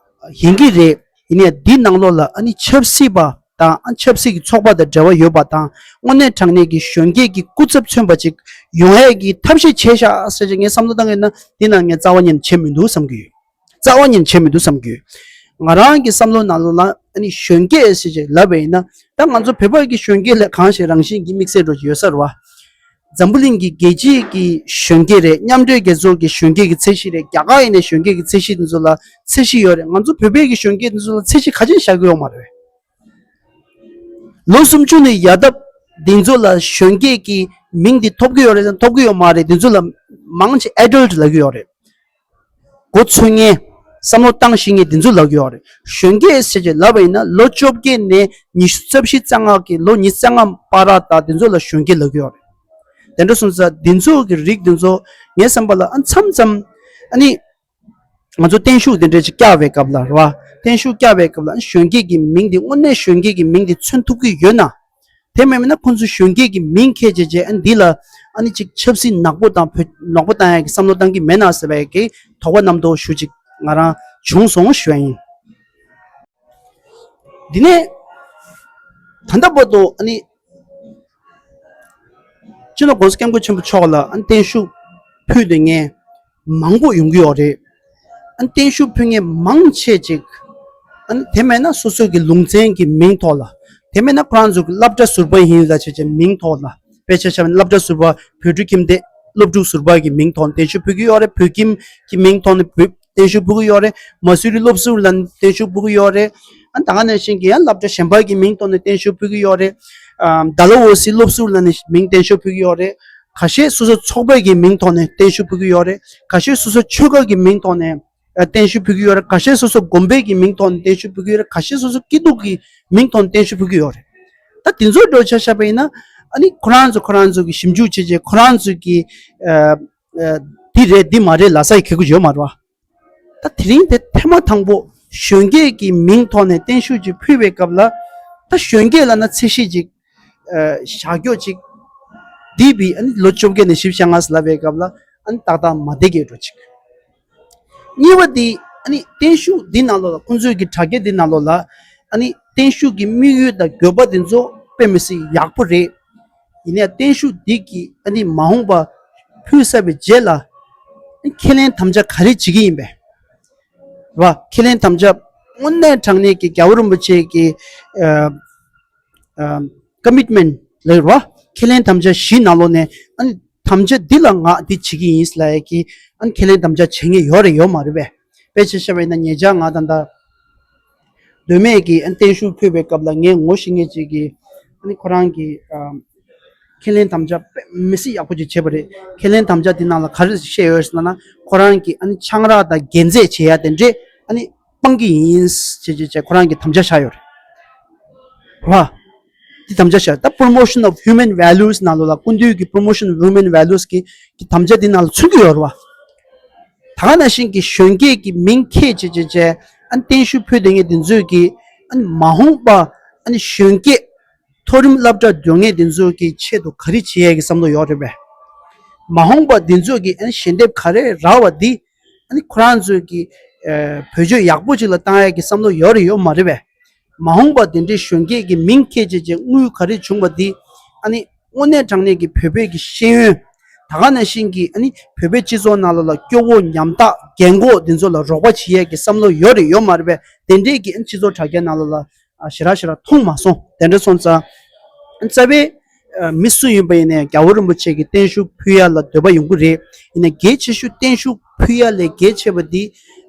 ཡིན་གྱི་རེད། ཡིན་ནའི་འདི་ནང་ལོགས་ལ་ཨ་ནི་ཆབ་སྲིད་པ་དང་ཨ་ཆབ་སྲིད་ཀྱི་ཚོགས་པ་དང་འབྲེལ་བ་ཡོད་པ་དང་དངོས་གནས་དྲང་གནས་ཀྱི་གཞོན་སྐྱེས་ཀྱི་སྐུ་ཚབ་མཚོན་པ་ཅིག་ཡོང་ཡས་ཀྱི་ཐབས་ཤེས་བྱས་ཤག་ཟེར་བྱས་ངས་བསམ་བློ་བཏང་ཡོད་ན་འདི་ནང་ངས་རྩ་བ་ཉིད་ནས་བྱེད་མི་འདུག་བསམ་གྱི་ཡོད། རྩ་བ་ཉིད་ནས་བྱེད་མི་འདུག་བསམ་གྱི་ཡོད། ང་རང་གི་བསམ་བློ་ནང་ལོགས་ལ་ཨ་ནི་གཞོན་སྐྱེས་ཟེར་བྱས་ལབ་པ་ཡིན་ན་ད་ང་ཚོ་བོད་པ་གི་གཞོན་སྐྱེས་ལ་གང་ཞིག་རང་བཞིན་གྱི་དམིགས་བསལ་འདྲ་ཅིག་ཡོད་ས་རེད་བ། འཛམ་བུ་གླིང་གི་རྒྱལ་སྤྱིའི་གི་གཞོན་སྐྱེས་རེད། མཉམ་འབྲེལ་རྒྱལ་ཚོགས་ཀྱི་གཞོན་སྐྱེས་ཀྱི་ཚད་གཞི་རེད། རྒྱ་གར་ཡིན་ནའི་གཞོན་སྐྱེས་ཀྱི་ཚད་གཞི་དེ་ཚོ་ལ་ཚད་གཞི་ཡོད་རེད། ང་ཚོ་བོད་པའི་གི་གཞོན་སྐྱེས་དེ་ཚོ་ལ་ཚད་གཞི་ག་ཅིག་བཞག་གི་ཡོད་མ་རེད། ལོ་སུམ་ཅུ་ནས་ཡར་འདབ་དེ་ཚོ་ལ་གཞོན་སྐྱེས་ཀྱི་མིང་དེ་ཐོབ་ཀྱི་ཡོད་རེད་དང་ཐོབ་ཀྱི་ཡོད་མ་རེད། དེ་ཚོ་ལ་མང་ཆེ་ཨེ་ཌལ་ཊི་ལབ་ཀྱི་ཡོད་རེད། མགོ་ཚོས་མཁན། བསམ་བློ་བཏང་ཤེས་མཁན་དེ་ཚོ་ལབ་ཀྱི་ཡོད་རེད། གཞོན་སྐྱེས་ཟེར་བྱས་ལབ་པ་ཡིན་ན་ལོ་བཅོ་བརྒྱད་ནས་ཉི་ཤུ་རྩ་བཞི་རྩ་ལྔ་གི་ལོ་ཉི་ཤུ་རྩ་ལྔ་བར་དང་དེ་ཚོ་ལ་གཞོན་སྐྱེས་ལབ་ཀྱི་ཡོད་རེད། དེ་འདྲ་སོང་ཙང་དེ་ཚོ་གི་རིགས་དེ་ཚོ་ངའི་བསམ་པ་ལ་ཨ་མཚམས་མཚམས་ཨ་ནི་ང་ཚོ་བརྟན་བཞུགས་དེ་འདྲ་ཅིག་བཀྱག་པའི་སྐབས་ལ་རེད་བ། བརྟན་བཞུགས་བཀྱག་པའི་སྐབས་ལ་ཨ་གཞོན་སྐྱེས་ཀྱི་མིང་དེ་དངོས་གནས་གཞོན་སྐྱེས་ཀྱི་མིང་དེ་མཚོན་ཐུབ་ཀྱི་ཡོད་ན། དེ་མེད་མིན་ན་ཁོང་ཚོས་གཞོན་སྐྱེས་ཀྱི་མིང་འཁྱེར་བྱས་བྱས་ཨ་འདི་ལ་ཨ་ནི་ཅིག་ཆབ་སྲིད་ནག་པོ་དང་བོད་ནག་པོ་བཏང་ཡག་གི་བསམ་བློ་བཏང་གི་མེད་ན་ཟེར་བའི་གི་དོགས་པ་རྣམ་རྟོག་ཞེ་ཅིག་ང་རང་བྱུང་སོང་ཞུ་ཡ་ཡིན། འདི་ནས་ད་ལྟ་བར་དུ་ཨ་ནི་སྤྱི་ནོར་༸གོང་ས་༸སྐྱབས་མགོན་ཆེན་པོ་མཆོག་ལ་ཨ་ནི་བརྟན་བཞུགས་ཕུལ་བསྡད་མཁན་མང་པོ་ཡོང་གི་ཡོད་རེད། ཨ་ནི་བརྟན་བཞུགས་ཕུལ་མཁན་མང་ཆེ་ཅིག་ཨ་ནི་དེ་མེད་ན་སོ་སོ་གི་ལུང་ཚན་གྱི་མིང་ཐོག་ལ། དེ་མེད་ན་ཁོ་རང་ཚོ་གི་སློབ་གྲྭ་ཟུར་པ་ཡིན་ལ་བྱས་བྱས་མིང་ཐོག་ལ། དཔེ་ཆ་བཞག་ན་སློབ་གྲྭ་ཟུར་པ་བོད་ཕྲུག་ཁྱིམ་སྡེ་སློབ་ཕྲུག་ཟུར་པ་གི་མིང་ཐོག་ནས་བརྟན་བཞུགས་ཕུལ་གྱི་ཡོད་རེད། བོད་ཁྱིམ་གྱི་མིང་ཐོག་ནས་བོད་ བརྟན་བཞུགས་ཕུལ་གྱི་ཡོད་རེད། མ་སུ་རི་སློབ་ཟུར་ལ་ནི་བརྟན་བཞུགས་ཕུལ་གྱི་ཡོད་རེད། ཨ་ནི་ད་ག་ནང་བཞིན་གྱི་ཡང་སློབ་གྲྭ་གཞན་པ་གི་མིང་ཐོག་ནས་བརྟན་བཞུགས་ཕུལ་གྱི་ཡོད་རེད། ཨ་ཌལ་ཧོ་སི་སློབ་ཟུར་ལ་ནི་མིང་བརྟན་བཞུགས་ཕུལ་གྱི་ཡོད་རེད། ཁ་ཤས་སོ་སོ་ཚོགས་པའི་གི་མིང་ཐོག་ནས་བརྟན་བཞུགས་ཕུལ་གྱི་ཡོད་རེད། ཁ་ཤས་སོ་སོ་ཆོས་ཁ་གི་མིང་ཐོག་ནས་ཨ་བརྟན་བཞུགས་ཕུལ་གྱི་ཡོད་རེད། ཁ་ཤས་སོ་སོ་དགོན་པའི་གི་མིང་ཐོག་ནས་བརྟན་བཞུགས་ཕུལ་གྱི་ཡོད་རེད། ཁ་ཤས་སོ་སོ་སྐྱིད་སྡུག་གི་མིང་ཐོག་ནས་བརྟན་བཞུགས་ཕུལ་གྱི་ཡོད་རེད། ད་དེ་ཚོ་འགྲོ་ཆ་བཞག་པ་ཡིན་ན། ཨ་ནི་ཁོ་རང་ཚོ་ཁོ་རང་ཚོ་གི་ཞིབ་འཇུག་བྱེད་བྱེད་ཁོ་རང་ཚོ་གི་ཨ་ཨ་འདི་རེད་འདི་མ་རེད་ལབ་ས་ཡི་གེ་གུ་ཡོད་མ་རེད་བ། ད་དེ་རིང་དེ་ཐེངས་མ་དང་པོ་གཞོན་སྐྱེས་ཀྱི་མིང་ཐོག་ནས་བརྟན་བཞུགས་ཅིག་ཕུལ་བའི་སྐབས་ལ། ད་གཞོན་སྐྱེས་ལབ་ན་ཚད་གཞི་ཅིག་ཨ་བཞག་རྒྱུ་ཅིག་འདི་བི་ཨ་ནི་ལོ་བཅོ་བརྒྱད་ནས་བཞི་བཅུ་ཞེ་ལྔ་ལབ་པའི་སྐབས་ལ། ཨ་ནི་ཏག་ཏག་མ་བསྡད་ཀྱི་འགྲོ་ཅིག་གཉིས་པ་འདི་ཨ་ནི་བརྟན་བཞུགས་འདི་ནང་ལོགས་ལ་ཁོང་ཚོའི་གི་དྲ་རྒྱ་འདི་ནང་ལོགས་ལ་ཨ་ནི་བརྟན་བཞུགས་ཀྱི་དམིགས་ཡུལ་དང་དགོས་པ་འདི་ཚོ་དཔེ་མི་སྲིད་ཡག་པོ་རེད། ཡིན་ནའི་བརྟན་བཞུགས་འདི་གི་ཨ་ནི་མ་འོངས་པ་ཕུལ་ཚར་བའི་རྗེས་ལ་ཨ་ནི་ཁས་ལེན་དམ་བཅའ་ག་རེ་བྱེད་ཀྱི་ཡིན་པས། རེད་བ། ཁས་ལེན་དམ་བཅའ་དངོས་གནས་དྲང་གནས་ཀྱི་རྒྱལ་བ་རིན་པོ་ཆེ་གི་ཨ་ཨ་ཀོ་མིཊ་མེན་ཊི་ལབ་རེད་བ། ཁས་ལེན་དམ་བཅའ་བཞི་ནང་ལོགས་ནས་ཨ་ནི་དམ་བཅའ་འདི་ལ་ང་འདི་བྱེད་ཀྱི་ཡིན་ལབ་ཡ་གི་ཨ་ནི་ཁས་ལེན་དམ་བཅའ་བྱེད་མཁན་ཡོད་རེད་ཡོད་མ་རེད་པས། དཔེ་ཆ་བཞག་པ་ཡིན་ན་ཉེ་ཆར་ང་ད་ལྟ་མདོ་སྨད་ཀྱི་ཨ་ནི་བརྟན་བཞུགས་ཕུལ་བའི་སྐབས་ལ་ངས་ངོ་ཤེས་མཁན་ཅིག་གིས་ཨ་ནི་ཁོ་རང་གི་ཨ་ཁས་ལེན་དམ་བཅའ་དཔེ་མི་སྲིད་ཡག་པོ་ཅིག་བྱས་པ་རེད། ཁས་ལེན་དམ་བཅའ་འདི་ནང་ལ་ག་རེ་བཤད་ཡོད་ཟེར་ན། ཁོ་རང་གིས་ཨ་ནི་ཆང་རག་དང་རྒྱན་རྫས་བྱེད་ཡ་དེ་འདྲས་ཨ་ནི་སྤང་གི་ཡིན་ཞེས་ཅེས་ཅེས་ཁོ་རང་གིས་དམ་བཅའ་བཞག་ཡོད་རེད་བ། འདི་དམ་བཅའ་བཞག་ད་Promotion of Human Values ནང་ལོགས་ལ་སྐུ་མདུན་གྱི་Promotion of Human Values གི་གི་དམ་བཅའ་འདི་ནང་ལ་མཚོན་གྱི་ཡོད་རེད་བ། ད་ག་ནང་བཞིན་གྱི་གཞོན་སྐྱེས་ཀྱི་མིང་ཁྱེད་ཅེས་ཅེས་ཅེས་ཨ་ནི་བརྟན་བཞུགས་ཕུལ་བསྡད་མཁན་འདི་ཚོས་ཀྱི་ཨ་ནི་མ་འོངས་པ་ཨ་ནི་གཞོན་སྐྱེས་མཐོ་རིམ་སློབ་གྲྭ་འགྲོ་མཁན་འདི་ཚོ་གི་ཆེད་དུ་ག་རེ་བྱེད་ཡས་ཀྱི་བསམ་བློ་ཡོད་རེད་པས། མ་འོངས་པ་འདི་ཚོ་གི་ཨ་ནི་ཞལ་འདེབས་ག་རེ་རག་པ་འདི་ཨ་ནི་ཁོ་རང་ཚོས་ཀྱི་ཨ་བེད་སྤྱོད་ཡག་པོ་ཅིག་ལ་བཏང་ཡས་ཀྱི་བསམ་བློ་ཡོད་རེད་ཡོད་མ་རེད་པས། མ་འོངས་པ་འདི་འདྲའི་གཞོན་སྐྱེས་ཀྱི་མིང་ཁྱེད་ཅེས་ཅེས་དངུལ་ག་རེ་བྱུང་བ་འདི་ཨ་ནི་དངོས་གནས་དྲང་གནས་ཀྱི་བོད་པའི་གི་ཤེས་ཡོན། ད་ག་ནང་བཞིན་གྱི་ཨ་ནི་བོད་པའི་སྤྱི་ཚོགས་ནང་ལོགས་ལ་སྐྱོ་བོ་ཉམ་ཐག་རྒན་གོག་འདི་ཚོ་ལ་རོགས་པ་བྱེད་ཡས་ཀྱི་བསམ་བློ་ཡོད་རེད་ཡོད་མ་རེད་པས། དེ་འདྲའི་གི་ཨ་ནི་སྤྱི་ཚོགས་དྲ་རྒྱ་ནང་ལོགས་ལ་ཨ་ཞེ་དྲག་ཞེ་དྲག་མཐོང་མ་སོང་། དེ་འདྲ་སོང་ཙང་རྩ་བའི་ཨ་མི་སུ་ཡིན་པ་ཡིན་ནའི་རྒྱལ་བ་རིན་པོ་ཆེ་གི་བརྟན་བཞུགས་ཕུལ་ཡ་ལ་འདོད་པ་ཡོང་གི་རེད། ཡིན་ནའི་གལ་ཆེ་ཤོས་བརྟན་བཞུགས་ཕུལ་ཡ་ལས་གལ་ཆེ་བ་འདི་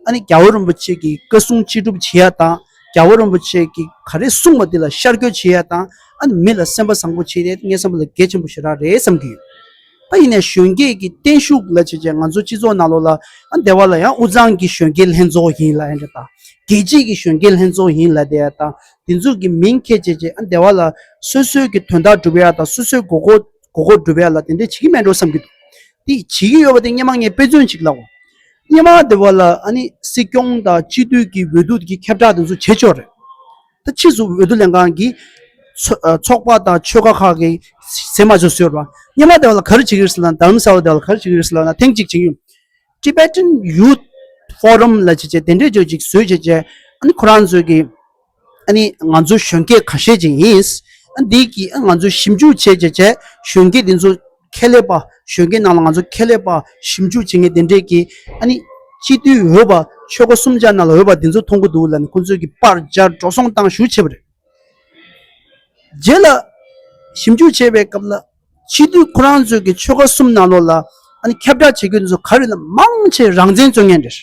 ཨ་ནི་རྒྱལ་བ་རིན་པོ་ཆེ་གི་བཀའ་གསུང་ཅི་སྒྲུབ་བྱེད་ཡ་དང་། རྒྱལ་བ་རིན་པོ་ཆེ་གི་ག་རེ་གསུངས་པ་འདི་ལ་ཤར་བསྐྱོད་བྱེད་ཡ་དང་། ཨ་ནི་མི་ལ་སེམས་པ་བཟང་པོ་བྱེད་ཡ་དེ་ངའི་བསམ་པ་ལ་གལ་ཆེན་པོ་ཞེ་དྲག་རེད་བསམ་གྱི་ཡོད། ད་ཡིན་ནའི་གཞོན་སྐྱེས་ཀྱི་བརྟན་བཞུགས་ལ་བྱས་རྗེས་ང་ཚོ་སྤྱི་ཚོགས་ནང་ལོགས་ལ་ཨ་སྡེ་བ་ལ་ཡང་དབུས་གཙང་གི་གཞོན་སྐྱེས་ལྷན་ཚོགས་ཡིན་ལབ་ཡ་འདྲ་དང་། རྒྱལ་སྤྱིའི་གི་གཞོན་སྐྱེས་ལྷན་ཚོགས་ཡིན་ལབ་བསྡད་ཡ་དང་། དེ་ཚོ་གི་མིང་ཁྱེད་བྱས་རྗེས་ཨ་སྡེ་བ་ལ་སོ་སོའི་གི་དོན་དག་སྒྲུབ་ཡ་དང་སོ་སོའི་དགོས་མཁོ་དགོས་མཁོ་སྒྲུབ་ཡ་ལ་དེ་འདྲས་བྱེད་ཀྱི་མེད་འགྲོ་བསམ་གྱི་འདུག་དེ་བྱེད་ཀྱི་ཡོད་པ་དེ་སྔོན་མ་ངས་དཔེ་མཚོན་ཅིག་ལབ་འོ། སྔོན་མ་སྡེ་བ་ལ་ཨ་ནི་སྲིད་སྐྱོང་དང་སྤྱི་འཐུས་ཀྱི་འོས་བསྡུ་གི་ཁྱབ་བསྒྲགས་དེ་ཚོ་བྱེད་ཆོག་རེད། ད་ཕྱིས་སུ་འོས་བསྡུ་ལྷན་ཁང་གིས་ཚོ་ཨ་ཚོགས་པ་དང་ཆོལ་ཁ་ཁག་གི་ཟེར་མ་ཆོག་ཟེར་བ། སྔོན་མ་སྡེ་བ་ལ་ག་རེ་བྱེད་ཀྱི་རེད་ཟེར་ན། རྡ་རམ་ས་ལ་སྡེ་བ་ལ་ག་རེ་བྱེད་ཀྱི་རེད་ཟེར་ལབ་ན་ཐེངས་གཅིག་བྱེད་ཀྱི་ཡོད། Tibetan Youth Forum ལབ་བྱས་བྱས་དེ་འདྲས་བྱས་ཅིག་བཟོས་བྱས་བྱས་ཨ་ནི་ཁོ་རང་ཚོས་ཀྱི་ཨ་ནི་ང་ཚོ་གཞོན་སྐྱེས་ཁ་ཤས་ཅིག་ཡིན། ཨ་འདི་གི་ཨ་ང་ཚོ་ཞིབ་འཇུག་བྱས་བྱས་བྱས་གཞོན་སྐྱེས་འདི་ཚོ་ཁྱད་ལས་པ། གཞོན་སྐྱེས་ནང་ལ་ང་ཚོ་ཁྱད་ལས་པ་ཞིབ་འཇུག་བྱེད་མཁན་དེ་འདྲས་ཀྱི་ཨ་ནི་སྤྱི་འཐུས་འོས་པ་ཆོལ་ཁ་གསུམ་ཆ་ནང་ལ་འོས་པ་འདི་ཚོ་མཐོང་གི་འདུག་ལབ་ནས་ཁོང་ཚོས་ཀྱི་པར་སྦྱར་འགྲོ་སོང་བཏང་ཞུ་བྱས་པ་རེད། རྗེས་ལ་ཞིབ་འཇུག་བྱས་པའི་སྐབས་ལ་སྤྱི་འཐུས་ཁོ་རང་ཚོས་ཀྱི་ཆོལ་ཁ་གསུམ་ནང་ལོགས་ལ་ཨ་ནི་ཁྱབ་བསྒྲགས་བྱེད་རྒྱུ་འདི་ཚོ་ག་རེ་ལ་མང་ཆེ་རང་བཙན་རྩོད་མཁན་རེད།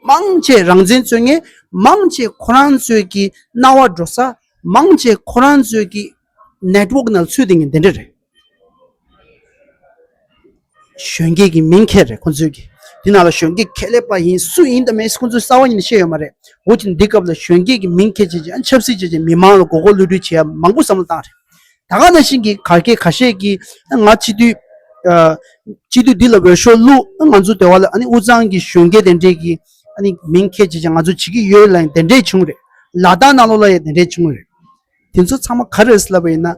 མང་ཆེ་རང་བཙན་རྩོད་མཁན། མང་ཆེ་ཁོ་རང་ཚོས་ཀྱི་རྣ་བ་འགྲོ་ས། མང་ཆེ་ཁོ་རང་ཚོས་ཀྱི་network ནང་ཚུད་བསྡད་མཁན་དེ་འདྲ་རེད། གཞོན་སྐྱེས་ཀྱི་མིང་ཁྱེར་རེད་ཁོ་ཚོས་ཀྱི། དེ་ནང་ལ་གཞོན་སྐྱེས་ཁྱད་ལས་པ་ཡིན་སུ་ཡིན་དང་མིན་ཁོ་ཚོས་གསལ་བོ་ཉིད་ནས་ཤེས་ཡོད་མ་རེད། འོ་ཅི་འདི་སྐབས་ལ་གཞོན་སྐྱེས་ཀྱི་མིང་ཁྱེར་བྱས་བྱས་ཨ་ཆབ་སྲིད་བྱས་བྱས་མི་མང་ལ་མགོ་སྐོར་གློད་གྲོལ་བྱེད་ཡ་མང་པོ་བསམ་བློ་བཏང་རེད། ད་ག་ནང་བཞིན་གྱི་ག་གེ་ཁ་ཤས་ཀྱིས་ང་སྤྱི་འཐུས་ཨ་སྤྱི་འཐུས་འདི་ལ་འོས་ཤོག་བླུགས། ང་ཚོ་སྡེ་བ་ལ་ཨ་ནི་དབུས་གཙང་གི་གཞོན་སྐྱེས་དེ་འདྲས་ཀྱིས་ཨ་ནི་མིང་ཁྱེར་བྱས་བྱས་ང་ཚོ་བྱེད་ཀྱི་ཡོད་ལབ་དེ་འདྲས་བྱུང་རེད། ལ་དྭགས་ནང་ལོགས་ལ་ཡང་དེ་འདྲས་བྱུང་རེད། དེ་ཚོ་ཚང་མ་ག་རེ་རེད་ལབ་པ་ཡིན་ན།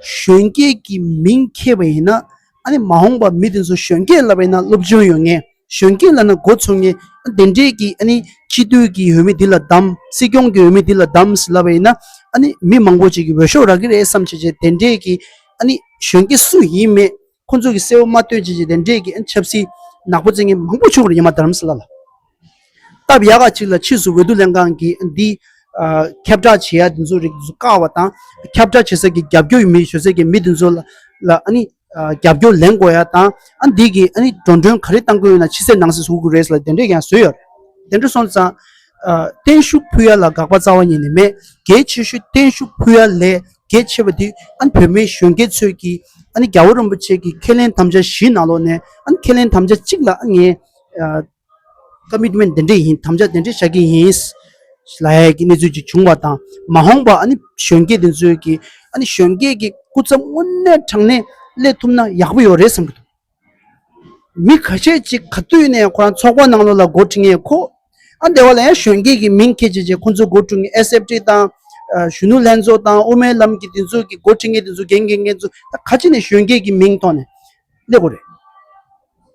གཞོན་སྐྱེས་ཀྱི་མིང་ཁྱེར་བ་ཡིན་ན་ཨ་ནི་མ་འོངས་པ་མི་དེ་ཚོ་གཞོན་སྐྱེས་ལབ་པ་ཡིན་ན་སློབ་སྦྱོང་ཡོད་མཁན། གཞོན་སྐྱེས་ལབ་ན་འགོ་ཚུགས་མཁན། དེ་འདྲས་ཀྱི་ཨ་ནི་སྤྱི་འཐུས་ཀྱི་འོས་མི་འདི་ལ་བདམས། སྲིད་སྐྱོང་གི་འོས་མི་འདི་ལ་བདམས་ལབ་པ་ཡིན་ན་ཨ་ནི་མི་མང་པོ་ཅིག་གིས་འོས་ཤོག་རག་གི་རེད་བསམ་བྱས་བྱས་དེ་འདྲས་ཀྱི་ཨ་ནི་གཞོན་སྐྱེས་སུ་ཡིན་མེད་ཁོང་ཚོ་གིས་གསལ་བོ་མ་སྟོན་བྱས་བྱས་དེ་འདྲས་ཀྱི་ཨ་ནི་ཆབ་སྲིད་ནག་པོ་བཙལ་མཁན་མང་པོ་བྱུང་བ་རེད། ཉི་མ་རྡ་རམ་ས་ལ་ལ། སྟབས་ཡག་ག་ཅིག་ལ་ཕྱིས་སུ་འོས་བསྡུ་ལྷན་ཁང་གིས་འདི་ཨ་ཁྱབ་བསྒྲགས་བྱེད་ཡ་འདི་ཚོ་རིགས་འདི་ཚོ་བཀག་པ་དང་། ཁྱབ་བསྒྲགས་བྱེད་ས་གི་རྒྱབ་སྐྱོར་མི་ཞུ་ས་གི་མི་འདི་ཚོ་ལ་ལ་ཨ་ནི་ཨ་རྒྱབ་སྐྱོར་ལེན་དགོས་ཡ་དང་། ཨ་འདི་གི་ཨ་ནི་འགྲོ་གྲོན་ག་རེ་བཏང་དགོས་ཡོད་ན་ཕྱི་གསལ་ནང་གསལ་བཟོ་དགོས་རེད་ལབ་དེ་འདྲས་ཀྱང་བཟོས་ཡོད། དེ་འདྲ་སོང་ཙང་། ཨ། བརྟན་བཞུགས་ཕུལ་ཡ་ལ་དགག་པ་རྩ་བ་ཉིད་ནས་མེད། གལ་ཆེ་ཤོས་བརྟན་བཞུགས་ཕུལ་ཡ་ལས་གལ་ཆེ་བ་དེ་ཨ་ནི་བོད་མིའི་གཞོན་སྐྱེས་ཚོས་ཀྱིས་ཨ་ནི་རྒྱལ་བ་རིན་པོ་ཆེ་གི་ཁས་ལེན་དམ་བཅའ་བཞི་ནང་ལོགས་ནས་ཨ་ནི་ཁས་ལེན་དམ་བཅའ་གཅིག་ལ་ཨ་ངས། ཨ། ཀ་མིཊ་མེན་ཊི་དེ་འདྲས་ཡིན། དམ་བཅའ་དེ་འདྲས་བཞག་གི་ཡིན། ལབ་ཡ་གི་གནས་ཚུལ་ཅིག་བྱུང་བ་དང་། མ་འོངས་པ་ཨ་ནི་གཞོན་སྐྱེས་དེ་ཚོས་ཀྱིས་ཨ་ནི་གཞོན་སྐྱེས་ཀྱི་སྐུ་ཚབ་དངོས་གནས་དྲང་གནས་སླེབས་ཐུབ་ན་ཡག་པོ་ཡོད་རེད་བསམ་གྱི་འདུག་མི་ཁ་ཤས་ཅིག་ག་དུས་ནས་ཁོ་རང་ཚོགས་པ་ནང་ལོགས་ལ་འགོ་ཁྲིད་མཁན་ཁོ། ཨ། འདི་བ་ལ་ཡང་གཞོན་སྐྱེས་ཀྱི་མིང་འཁྱེར་བྱས་བྱས་ཁོང་ཚོ་འགོ་ཁྲིད་མཁན་ཨེས་ཨེཕ་ཊི་དང་། ཨ། གཞོན་ནུ་ལྷན་ཚོགས་དང་དབུ་མའི་ལམ་གྱི་དེ་ཚོ་གི་འགོ་ཁྲིད་མཁན་དེ་ཚོ་འགན་འཁྱེར་མཁན་ཚོ་ད་ག་ཅི་ནས་གཞོན་སྐྱེས་ཀྱི་མིང་ཐོག་ནས་སླེབས་དགོས་རེད།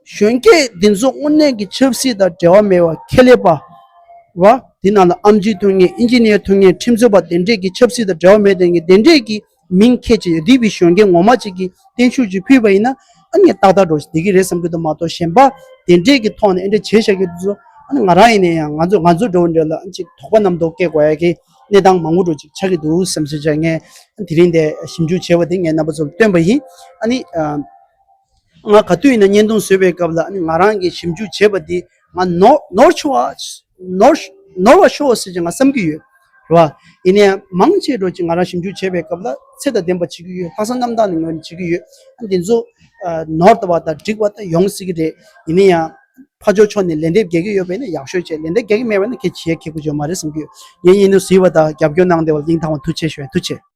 གཞོན་སྐྱེས་འདི་ཚོ་དངོས་གནས་ཀྱི་ཆབ་སྲིད་དང་འབྲེལ་བ་མེད་པ་ཁེ་ལས་པ། བ། འདི་ནང་ལ་ཨེམ་ཆི་ཐོན་མཁན་ཨིན་ཇི་ནི་ཡར་ཐོན་མཁན་ཁྲིམས་རྩོད་པ་དེ་འདྲས་ཀྱི་ཆབ་སྲིད་དང་འབྲེལ་བ་མེད་དེ་ངས་དེ་འདྲས་ཀྱི་མིང་ཁྱེར་བྱས་འདི་བའི་གཞོན་སྐྱེས་ངོ་མ་ཅིག་གིས་བརྟན་བཞུགས་ཅིག་ཕུལ་བ་ཡིན་ན་ཨ་ངས་ཏག་ཏག་འགྲོ་བསྡད་ཀྱི་རེད་བསམ་གྱི་འདུག་མ་གཏོགས་གཞན་པ་དེ་འདྲས་ཀྱི་ཐོག་ནས་ཨེ་འདྲས་བྱས་བཞག་གི་འདུག་ཚོ་ཨ་ནི་ང་རང་ཡིན་ན་ཡང་ང་ཚོ་ང་ཚོ་འགྲོ་འདྲ་ལ་ཨ་ཅིག་དོགས་པ་རྣམ་རྟོག་སྐྱེ་དགོས་ཡ་གི་གནས་སྟངས་མང་པོ་འགྲོ་ཅིག་ཆགས་ཀྱི་འདུག་བསམ་སོང་ཅག་ངས་དེ་རིང་འདི་ཞིབ་འཇུག་བྱས་པ་དེ་ངས་རྣམ་པ་ཚོར་སྟོན་པ་ཡིན། ཨ་ནི། ང་ག་དུས་ཡིན་ན་བརྙན་ཐུང་བཟོས་པའི་སྐབས་ལ་ཨ་ནི་ང་རང་གིས་ཞིབ་འཇུག་བྱས་པ་འདི་ང་ནོར་ནོར་ཆུ་བ་ནོར་ནོར་བ་ཤོག་ཟེར་ཅིག་ང་བསམ་གྱི་ཡོད་རེད་བ། ཡིན་ནའི་མང་ཆེ་འགྲོ་ཅིག་ང་རང་ཞིབ་འཇུག་བྱས་པའི་སྐབས་ལ་ཚད་དང་ལྡན་པ་བྱེད་ཀྱི་ཡོད། ལྷག་བསམ་རྣམ་དག་ནས་ངོས་ནས་བྱེད་ཀྱི་ཡོད། ཨ་འདི་ཚོ་ཨ་ནོར་བ་དང་འགྲིག་པ་དང་ཡོང་སྲིད་ཀྱི་རེད། ཡིན་ན་ཡང་ཕར་ཕྱོགས་ཕྱོགས་ནས་ལན་འདེབས་རྒྱག་གི་ཡོད་པ་ཡིན་ན་ཡག་ཤོས་བྱས། ལན་འདེབས་རྒྱག་གི་མེད་པ་ཡིན་ན་ཁྱེད་བྱེད་ཡ་ཁེ་པོ་ཡོད་མ་རེད་བསམ་གྱི་ཡོད། ངས་བརྙན་ཐུང་གཟིགས་པ་དང་རྒྱབ་སྐྱོར་གནང་བསྡད་པ་ལ་སྙིང་ཐག་པ་ཐུགས་རྗེ་ཆེ་ཞུ། ཐུགས་རྗེ་ཆེ།